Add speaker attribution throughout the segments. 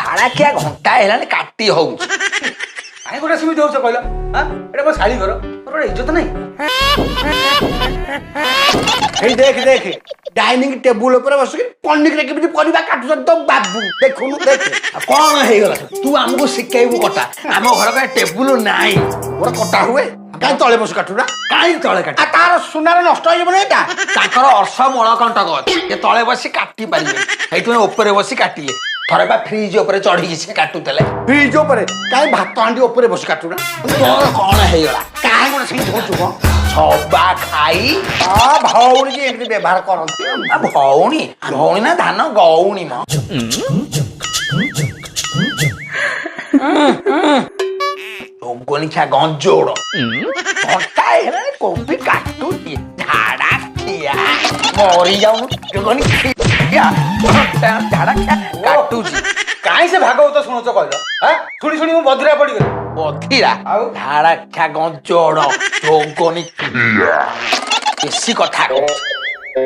Speaker 1: ଝାଡ଼ାଖିଆ ଘଣ୍ଟା ହେଲାଣି କାଟି ହଉଛି।
Speaker 2: କାହିଁ ଗୋଟେ ସେମିତି ହଉଛ କହିଲ? ହଁ, ଏଇଟା ମୋ ଶାଳୀ ଘର, ମୋର ଗୋଟେ ଇଜ୍ଜତ ନାହିଁ?
Speaker 3: ଏଇ ଦେଖ ଦେଖ, ଡାଇନିଂ ଟେବୁଲ ଉପରେ ବସିକି ପନିରରେ କେମିତି ପରିବା କାଟୁଛନ୍ତି ତ ବାବୁ, ଦେଖୁନୁ ଦେଖ।
Speaker 1: ଆଉ କଣ ହେଇଗଲା? ତୁ ଆମକୁ ଶିଖେଇବୁ କଟା? ଆମ ଘର କାଇଁ ଟେବୁଲ ନାହିଁ?
Speaker 3: ମୋର କଟା ହୁଏ କାଇଁ? ତଳେ ବସି କାଟୁନା।
Speaker 1: କାଇଁ ତଳେ କାଟି?
Speaker 3: ଆଉ ତାର ସୁନାର ନଷ୍ଟ ହେଇଯିବନି ଏଇଟା?
Speaker 1: ତାଙ୍କର ଅର୍ଶ ମଳକଣ୍ଟକ ଅଛି, ସେ ତଳେ ବସି କାଟି ପାରିବେ, ସେଇଥିପାଇଁ ଉପରେ ବସି କାଟିଲେ। ଥରେ ବା ଫ୍ରିଜ ଉପରେ ଚଢିକି ସେ କାଟୁଥିଲେ।
Speaker 3: ଫ୍ରିଜ ଉପରେ କାଇଁ, ଭାତ ହାଣ୍ଡି ଉପରେ ବସି କାଟୁନା।
Speaker 1: ତୋର କଣ ହେଇଗଲା?
Speaker 3: କାହିଁ ଗୋଟେ ସେମିତି ହଉଛୁ କଣ?
Speaker 1: ସବା ଖାଇ।
Speaker 3: ହଁ, ଭଉଣୀ କି ଏମିତି ବ୍ୟବହାର କରନ୍ତି?
Speaker 1: ଆ ଭଉଣୀ ଭଉଣୀ ନା ଧାନ ଗଉଣୀ ମ। ଯୋଗନିଖିଆ ଗଞ୍ଜୋଡ଼, ଘଣ୍ଟାଏ ହେଲାଣି କୋବି କାଟୁଛି। ଝାଡ଼ା ଖିଆ ମରି ଯାଉନୁ। ଯୋଗନି ଖିଆ ଝାଡ଼ା ଖିଆ କାଟୁଛି।
Speaker 2: କାହିଁ ସେ ଭାଗବତ ଶୁଣୁଛ କହିଲ? ହଁ, ଶୁଣି ଶୁଣି ମୁଁ ବଧିରା ପଡିଗଲି।
Speaker 1: ବଧିରା?
Speaker 2: ଆଉ?
Speaker 1: ଝାଡ଼ା ଖିଆ ଗଞ୍ଜୋଡ଼ ଯୋଗନି ବେଶୀ କଥା କହୁଛି।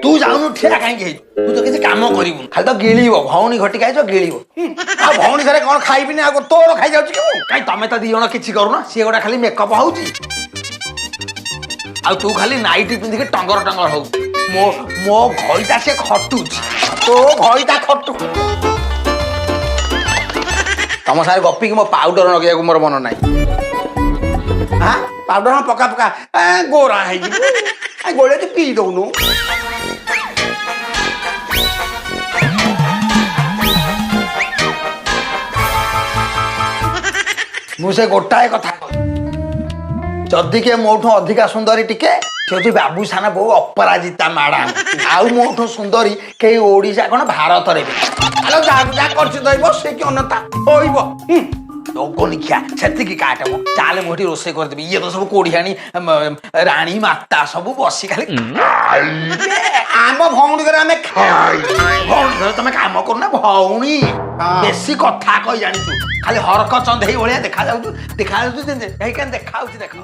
Speaker 1: ତୁ ଯାଉନୁ, ଠିଆ କାହିଁକି ହେଇଛୁ? ତୁ ତ କିଛି କାମ କରିବୁନି, ଖାଲି ତ ଗିଳିବ। ଭଉଣୀ ଘଟିକା ହେଇଛ, ଗିଳିବ।
Speaker 3: ଆଉ ଭଉଣୀ ଘରେ କଣ ଖାଇବିନି? ଆଉ ତୋର ଖାଇଯାଉଛି କି ମୁଁ?
Speaker 1: କାଇଁ, ତମେ ତ ଦି ଜଣ କିଛି କରୁନ। ସିଏ ଗୋଟେ ଖାଲି ମେକଅପ୍ ହଉଛି, ଆଉ ତୁ ଖାଲି ନାଇଟି ପିନ୍ଧିକି ଟଙ୍ଗର ଟଙ୍ଗର ହଉଛୁ। ମୋ ମୋ ଘଇତା ସେ ଖଟୁଛି।
Speaker 3: ତୋ ଘଇତା ଖଟୁ।
Speaker 1: ତମ ସାଙ୍ଗରେ ଗପିକି ମୋ ପାଉଡର ଲଗେଇବାକୁ ମୋର ମନ ନାହିଁ।
Speaker 3: ହଁ, ପାଉଡର ପକା ପକା, ଗୋରା ହେଇଯିବୁ। ଗୋଳେଇକି ପିଇ ଦଉନୁ।
Speaker 1: ମୁଁ ସେ ଗୋଟାଏ କଥା କହୁଛି, ଯଦି କିଏ ମୋଠୁ ଅଧିକା ସୁନ୍ଦରୀ ଟିକେ, ସେ ହଉଛି ବାବୁସାନ ବୋଉ ଅପରାଜିତା ମାଡାମ। ଆଉ ମୋଠୁ ସୁନ୍ଦରୀ କେହି ଓଡ଼ିଶା କଣ ଭାରତରେ ବି।
Speaker 3: ଆଲୋ, ଯାହାକୁ ଯାହା କରିଛି ଦଇବ, ସେ କି ଅନତା ହୋଇବ।
Speaker 1: ଯୋଗନିଖିଆ ସେତିକି କାଟ ମ। ଚାଲେ, ମୁଁ ଏଠି ରୋଷେଇ କରିଦେବି। ଇଏ ତ ସବୁ କୋଢିଆଣୀ ରାଣୀ ମାତା ସବୁ ବସି ଖାଲି।
Speaker 3: ଆମ ଭଉଣୀ ଘରେ ଆମେ
Speaker 1: ଭଉଣୀ ଘରେ ତମେ କାମ କରୁନା ଭଉଣୀ।
Speaker 3: ହଁ।
Speaker 1: ବେଶୀ କଥା କହି ଜାଣିଛୁ, ଖାଲି ହରକ ଚନ୍ଦେଇ ଭଳିଆ ଦେଖାଯାଉଛୁ। ଦେଖାଯାଉଛୁ ଯେମିତି, ଏଇ କେମିତି ଦେଖାଯାଉଛି ଦେଖ।